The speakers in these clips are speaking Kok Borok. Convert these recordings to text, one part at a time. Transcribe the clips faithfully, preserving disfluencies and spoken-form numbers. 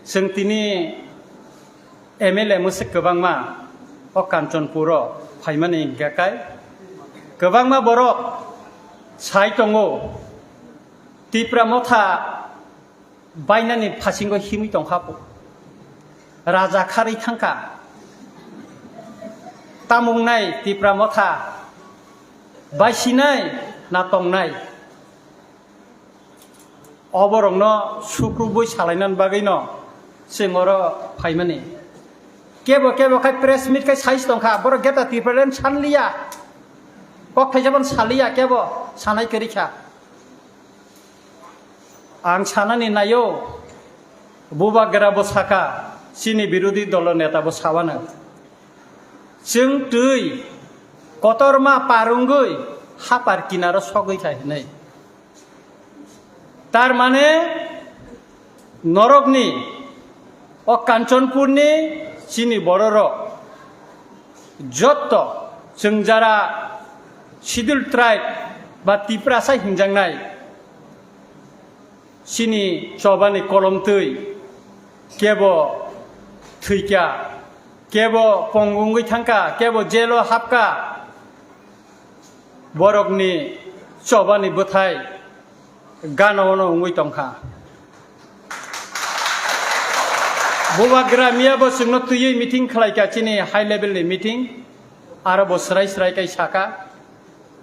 Chwng tini M L A mwswk kwbangma o Kanchanpuro phaimani hwnkhe kai kwbangma borok sai tongo, Tipra Motha bainani phasingo himwi tongkha, raja kharwi thangkha, tamungnai Tipra Motha baisinai na tongnai? Oborokno sukrubwi salainani bagwino chwng oro phaimani. Kebo kebo khai press meet khai sais tongkha, borok Greater Tipraland sanliya, kok thaisa phano saliya, kebo sanai kwrwi kha. Ang sanani naio, bubagra bo saka, chini birodhi dolo neta bo sawano. Chwng twi kotorma par wngwi hapar kinaro sogwi kha hinwi. Tar mane norokni o Kanchanpurni chini bororok jotto chwng jara Scheduled Tribe ba Tiprasa hinjaknai, chini chobani kolomtwi kebo thwikha, kebo pongwngwi thangkha, kebo jelo hapkha, borokni chobani bwthai gana-ono wngwi tongkha. Bubagra miya bo chwngno twiwi meeting khlaikha, chini high level ni meeting, aro bo swrai swrai kai saka,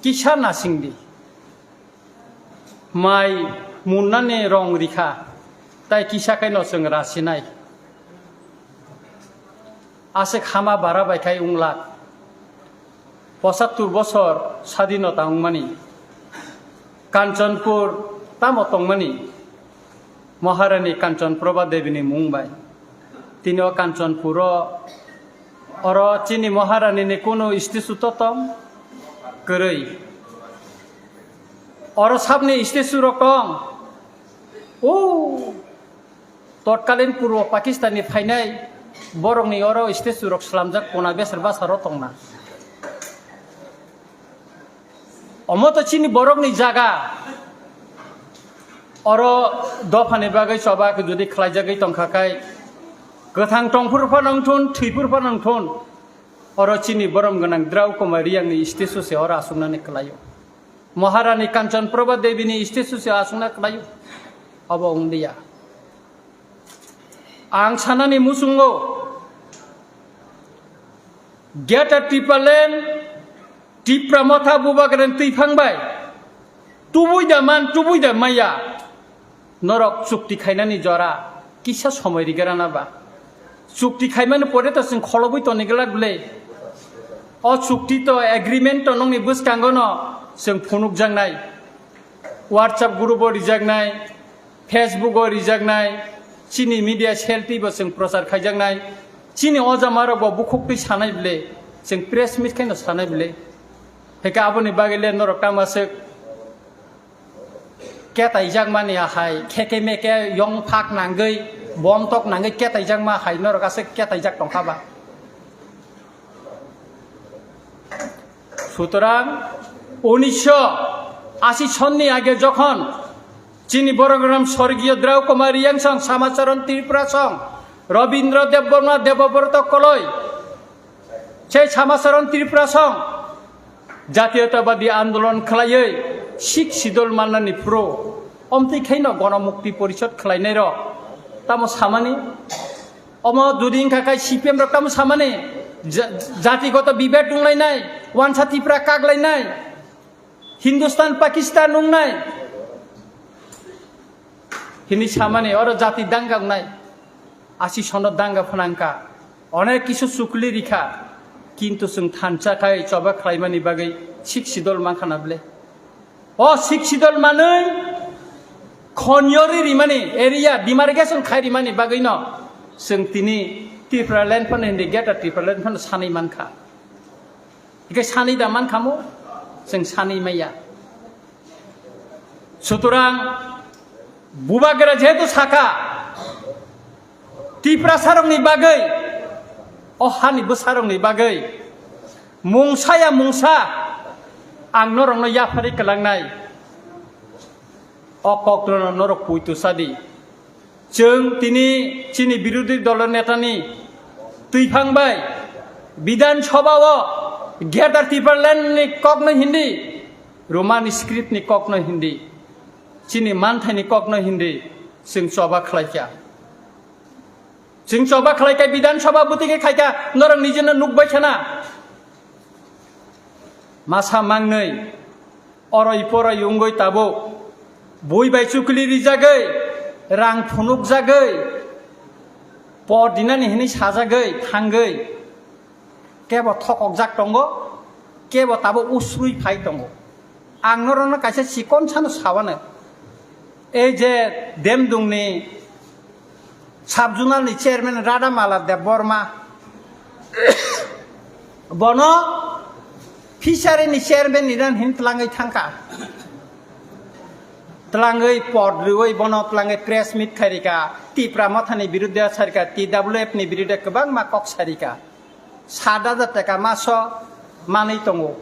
kisa nasingdi. Mai munnani rong rikha, tai kisa khaino chwng rasinai. Aswk hama bara bai khai wngla. Pochattor bosor sadinota wngmani, Kanchanpur tamo tongmani, Maharani Kanchan Prabha Debini mung bai. Tini o Kanchanpuro oro chini Maharanini kunu statue to tong kwrwi. Oro sabni statue rok tong. O totkalin Purbo Pakistan ni phainai borokni oro statue rok slamjak kona besar basaro tongna. Omo to chini borokni jaga. Oro dophani bagwi choba jodi khlaijagwi tongkha khai, kwthang tongphuru phano wngthun, thwipuru phano wngthun, oro chini borom gwnang Drau Kumar Riyangni statue se oro aswknani kwlaio. Maharani Kanchan Prabha Debini statue se aswkna kwlaio. Obo wnglia. Ang sanani muchungo Greater Tipraland, Tipra Motha Bubagrani twiphang bai tubui da man, tubui da maya. Norok chukti khainani jora kisa somoi rigrana ba? Chukti khaimani pore to chwng kholobwi toni glak ble. O chukti to, agreement to nokni bwskango no chwng phunukjaknai. WhatsApp group o rijaknai, Facebook o rijaknai, chini media cell twi bo chwng prochar khaijaknai, chini ojamarok bo bukhuktwi sanai ble, chwng press meet khaino sanai ble. Heka aboni bagwi le norok tama swk ketaijak mani ahai, kheke meke yong phak nangwi, bom tok nangwi ketaijak ma hai norok aswk ketaijak tongkha ba? সুতরাং উনিশশো আশি সনनि আগে যখন চিনি বড়গ্রাম স্বর্গীয় দ্রাউ কুমার রিয়াং সং, শ্যামাচরণ ত্রিপুরা সং, রবীন্দ্র দেববর্মা, দেবব্রত কলই সেই শ্যামাচরণ ত্রিপুরা সং জাতীয়তাবাদী আন্দোলন khlaiwi Sixth Schedule mannani phuru omtwi khaino Gonomukti Porishod khlainairok tamo samani? Omo jodi wngkha khe C P M rok tamo samani? Ja-, jatigoto bibed wnglainai, wansa Tipra kaklainai, Hindustan Pakistan wngnai hini samani, oro jati danga wngnai, asi sono danga phnangkha, onek kisu chukli rikha, kintu chwng thansa khai choba khlaimani bagwi Sixth Schedule mankha na ble? O Sixth Schedule manwi khonyori rimani, area demarcation khai rimani bagwino chwng tini Tipraland phano hindi, Greater Tipraland phano sanwi mankha. Hikhe sanwi da mankha mo? Chwng sanwi maya. Sutorang bubagra jehetu saka, Tiprasarokni bagwi, o hani bwsarokni bagwi mungsa ya mungsa ang norokno yapharwi kwlangnai. O kokno norok puitu sadi. Chwng tini chini birodhi dolo netani twiphang bai Bidhan Sabha o Greater Tipraland ni kokno hindi, Roman script ni kokno hindi, chini manthai ni kokno hindi chwng choba khlaikha. Chwng choba khlaikha, Bidhan Sabha bwtwi khe khaikha, norok nijino nukbai khana. Masa mangnwi oroi poroi wngwi tabuk bui bai chukli rijagwi, rang phunukjagwi, por dinani hwnwi sajagwi thangwi kebo thokokjak tongo, kebo tabuk usrui phai tongo. Ang norokno kaisa chikon sano sawano, ei je Demdungni sub-zonal ni chairman Radha Mala Debbarma, bono fishery ni chairman ni ran hin tlangwi thangkha. Tlangwi pod riwi bono tlangwi press meet khairika, Tipra Motha ni birudde sarika, T W F ni birudde kwbangma kok sarika. Sat hajar taka maso manwi tongo.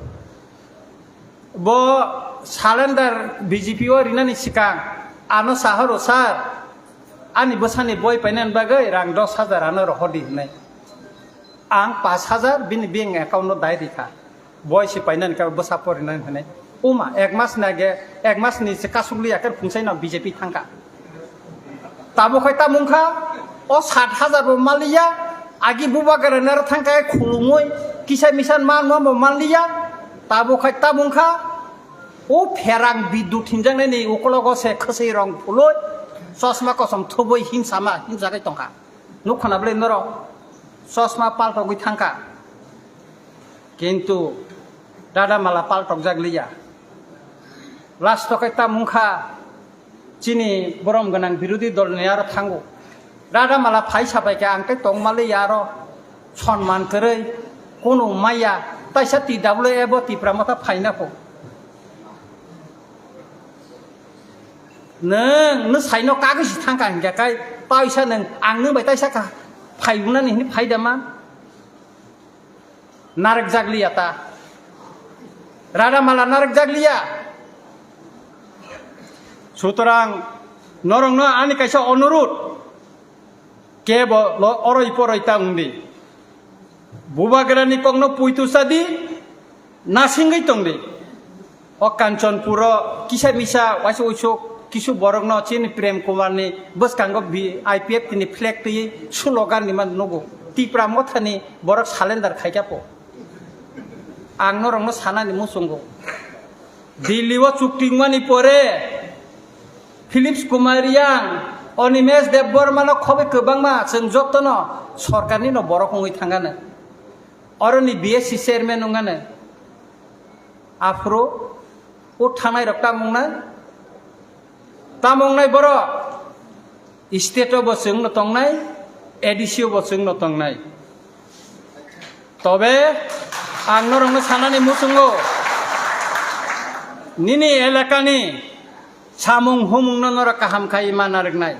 Bo surrender B J P o rinani sikang ano sahoro, "Sir, ani bwsani boi painani bagwi rang dos hajar ano rohordi," hinwi. Ang pash hajar bini bank account o dai rikha. Boi se painani khe bwsa porinani hinwi. Uma, ek mas ni age, ek mas ni se kasukli akhir phungsaino B J P thangkha. Tabuk khai tamung kha, o sat hajar bo manliya, agi bubagra naro thangkha khulumui, kisa misa manma bo manliya, tabuk khai tamung kha, o pherang bidut hinjaknai ni ukologo se khwswi rong phului, chosma kosom thubui himsama himjagai tongkha. Nukha na bwlai norok, chosma paltogwi thangkha. Kintu Radha Mala paltokjak liya. Last o khe tamung kha, chini borom gwnang birodhi dol ni aro thango. Radha Mala phai sapai khe ang tei tongma liya aro, sonman kwrwi, kunu maya, taisa T W F o Tipra Motha phaina kho. Nwng, nwng saino kagwi si thangkha hinkhe kai, taisa nwng, ang nwng bai taisa kha, phai wngnani hini phaida ma? Narwkjak liya ta. Radha Mala narwkjak liya. Sutorang norokno ani kaisa onurut, kebo lo oroi poroi ta wngdi. Bubagrani kokno puitu sadi, nasingwi tongdi. O Kanchanpuro kisa misa waisa uisuk kisu borokno chini Prem Kumarni bwskango bi-, I P F T ni flag twiwi slogan rima nugo. Tipra Mothani borok surrender khaikha po. Ang norokno sanani muchungo. Delhi o chukti wngmani pore Philips Kumar Riyang, Animesh Debbarma no khobwi kwbangma chwng jotono sorkarni no borok wngwi thangano. Oroni B S C chairman wngano. Aphuru o thangnai rok tamo wngnai? Tamo wngnai borok? State o bo chwng no tongnai, A D C o bo chwng no tongnai. Tobe ang norokno sanani muchungo, nini elakani samung humungno norok kaham khai ma narwknai.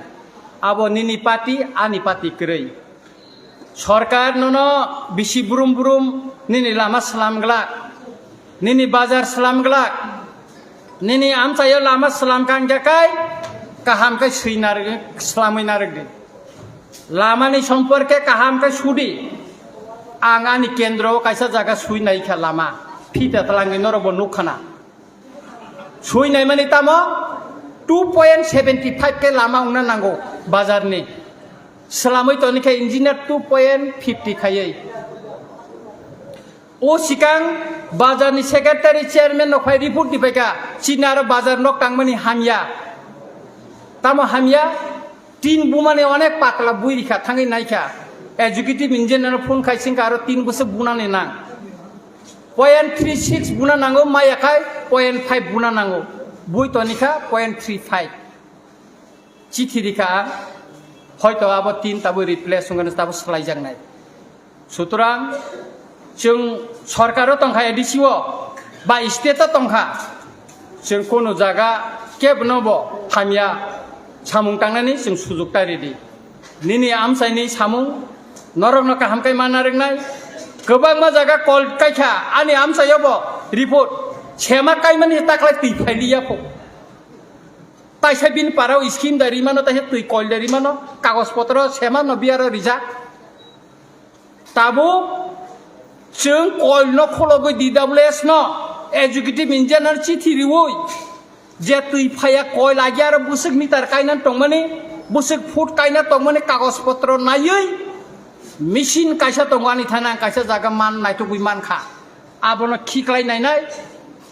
Abo nini party, ani party kwrwi. Sorkar nono bisi brum brum nini lama slam glak, nini bazar slam glak, nini amchaio lama slam kangjakai, kaham khe swi narwk, slamwi narwk di. Lamani somporke kaham khe sudi. Ang ani kendro o kaisa jaga swi naikha lama, phita twlangwi norokbo nukkhana. Sui naimani tamo two point seventy five khe lama wngna nango bazarni. Swlamwi toni khe engineer two point fifty khaiwi. O sikang bazarni secretary chairman no phai report dipaikha, chini aro bazar nok tangmani hamya. Tamo hamya? Tin bumani onek pakla bui rikha, thangwi naikha. Executive engineer no phone khai singkha, aro tin bwswk bunani nang. Point three six buna nango, maya khai point five buna nango. Bui tonikha point three five. Chithi rikha ang, hoito abo tin tabuk replace wngkha, tabuk swlaijaknai. Sutorang chwng sorkaro tongkha, A D C o ba state o tongkha, chwng kunu jaga kebno bo hamya samung tangnani chwng sujuk ta ridi. Nini amchaini samung norokno kaham khe ma narwknai. Kwbangma jaga call kaikha ani amchaio bo report sema kaimani taklai twi phailiya pho. Taisa bini parao scheme da rimano, taisa twi koil da rimano, kagoj potro semano biyaro rijak. Tabuk chwng koilno khologwi D W S no executive engineer chithi riwi je twi phaya koil agi aro bwswk meter kaina tongmani, bwswk foot kaina tongmani kagoj potro naiwi machine kaisa tongo ani thana ang kaisa jaga man naitugwi mankha. Abono khiklai nainai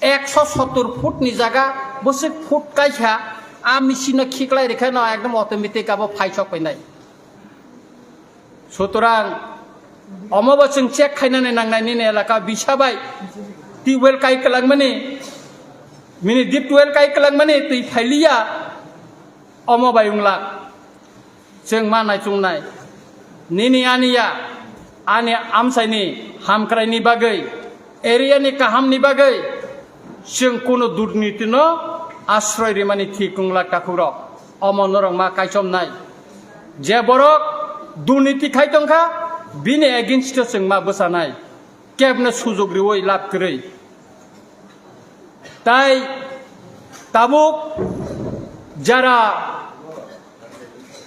ekso sottor foot ni jaga bwswk foot kaisa a machine no khiklai rikha no ekdom automatic abo phaisok painai. Sutorang omo bo chwng check khainani nangnai nini elaka bisa bai tubewell kai kwlangmani, mini deep tubewell kai kwlangmani twi phailiya omo bai wngla. Chwng ma naichungnai nini aniya ani amchaini hamkraini bagwi, area ni kahamni bagwi chwng kunu durniti no asroi rimani thik wngla takhukrok. Omo norok ma kaichomnai. Je borok durniti khai tongkha, bini against o chwng ma bwchanai. Kebno sujok riwi lab kwrwi. Tai tabuk jara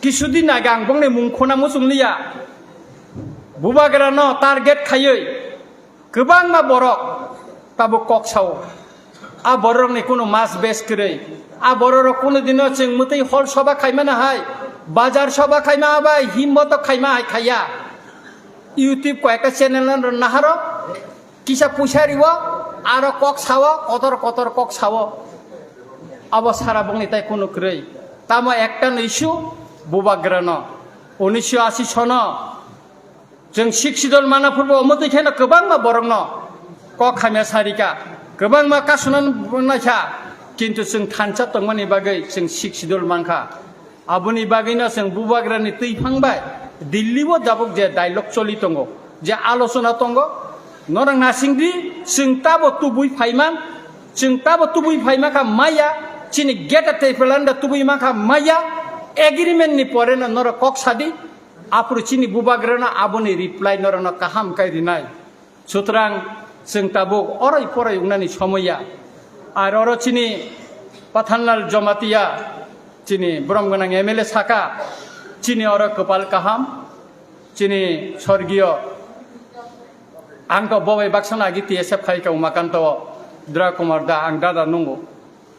kisudin age ang bongni mung khuna muchung liya. Bubagra no target khaiwi kwbangma borok tabuk kok sao. A bororokni kunu mas bes kwrwi. A bororok kunu dino chwng mwtwi hol soba khaimano hai, bazar soba khaima bai himboto khaima hai khaiya. YouTube koyekta channel no naharo, kisa puisa riwo, aro kok sao, kotor kotor kok sao. Abo sara bongni tai kunu kwrwi. Tamo ekta no issue, bubagra no. Unisho asi sono. Chwng Sixth Schedule mana phurbo omo twi kheno kwbangma borokno kok hamya sarika, kwbangma kasuna naikha, kintu chwng thansa tongmani bagwi chwng Sixth Schedule mankha. Aboni bagwino chwng bubagrani twiphang bai Delhi o dabuk je dialogue choli tongo, je alochona tongo, norok nasingdi chwng tabo tubui phaiman, chwng tabo tubui phaimakha maya, chini Greater Tipraland tubui mankha maya, agreement ni poreno norok kok sadi, Aphuru chini bubagrano aboni reply norokno kaham kai rinai. Sutrang chwng tabuk oroi poroi wngnani somoya. Ar oro chini Pathanlal Jamatia chini borom gwnang M L A saka, chini oro kwpal kaham, chini sorgiyo ang to bobai baksano agi T S F khai ka Umakanto Dra Kumar da ang dada nungo.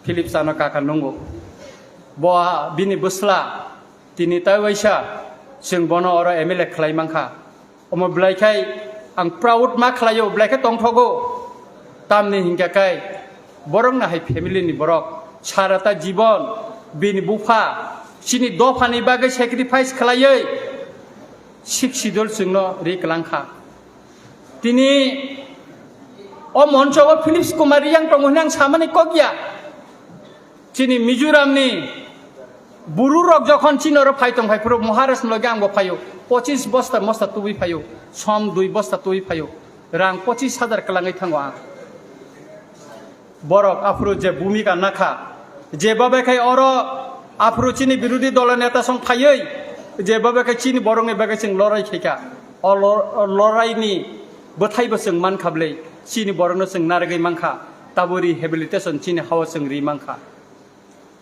Philip Chano kaka nungo. Bo a-, bini bwsla tini tai waisa chwng bono oro M L A khlai mankha. Omo belai khai ang proud ma khlaio, belai khe tongthogo. Tamni hinkha kai borok no hai family ni borok sarata jibon bini bupha chini dopha ni bagwi sacrifice khlaiwi Sixth Schedule chwngno ri kwlangkha. Tini o moncho o Philips Kumar Riyang tongo hwnwi ang samani kok ya. Chini Mizoram ni buru rok jokhon chini oro phai tong phai phuru Maharaj ni loge ang bo phaio. Pochis bosta mosta tubui phaio. Som dui bosta tubui phaio. Rang pochis hajar kwlangwi thango ang. Borok aphuru je bhumika nakha, je babe khai oro aphuru chini birodhi dolo neta song phaiwi, je babe khai chini borokni bagwi chwng lorai khaikha, o lo-, loraini bwthaibo chwng mankha bwlwi, chini borokno chwng narwgwi mankha, tabuk rehabilitation chini hao chwng ri mankha.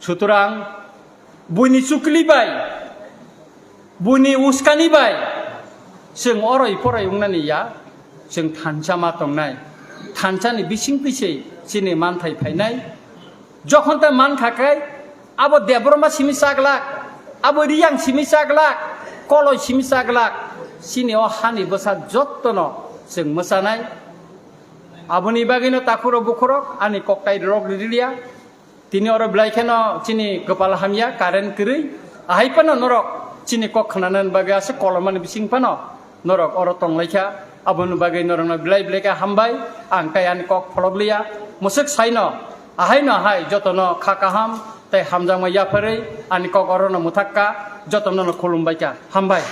Sutrang buini chukli bai, buini uskani bai chwng oroi poroi wngnani ya, chwng thansa ma tongnai. Thansani bising twi se chini manthai phainai. Jokhon ta mankha khe, abo Debbarma simi chaglak, abo Riyang simi chaglak, Koloi simi chaglak, chini o hani bwsa jottono chwng mwchanai. Aboni bagwino takhurok bukhurok ani koktai rok riliya. Tini oro belai kheno chini kwpal hamya, current kwrwi. Ahai phano norok chini kok khnanani bagwi aswk kolomani bising phano norok oro tonglaikha. Aboni bagwi norokno belai belai khe hambai. Ang tei ani kok pholok liya. Mwswk saino, ahaino hai jotono kha kaham tei hamjakma yapharwi ani kok orono mwthakka, jotono khulumbaikha. Hambai.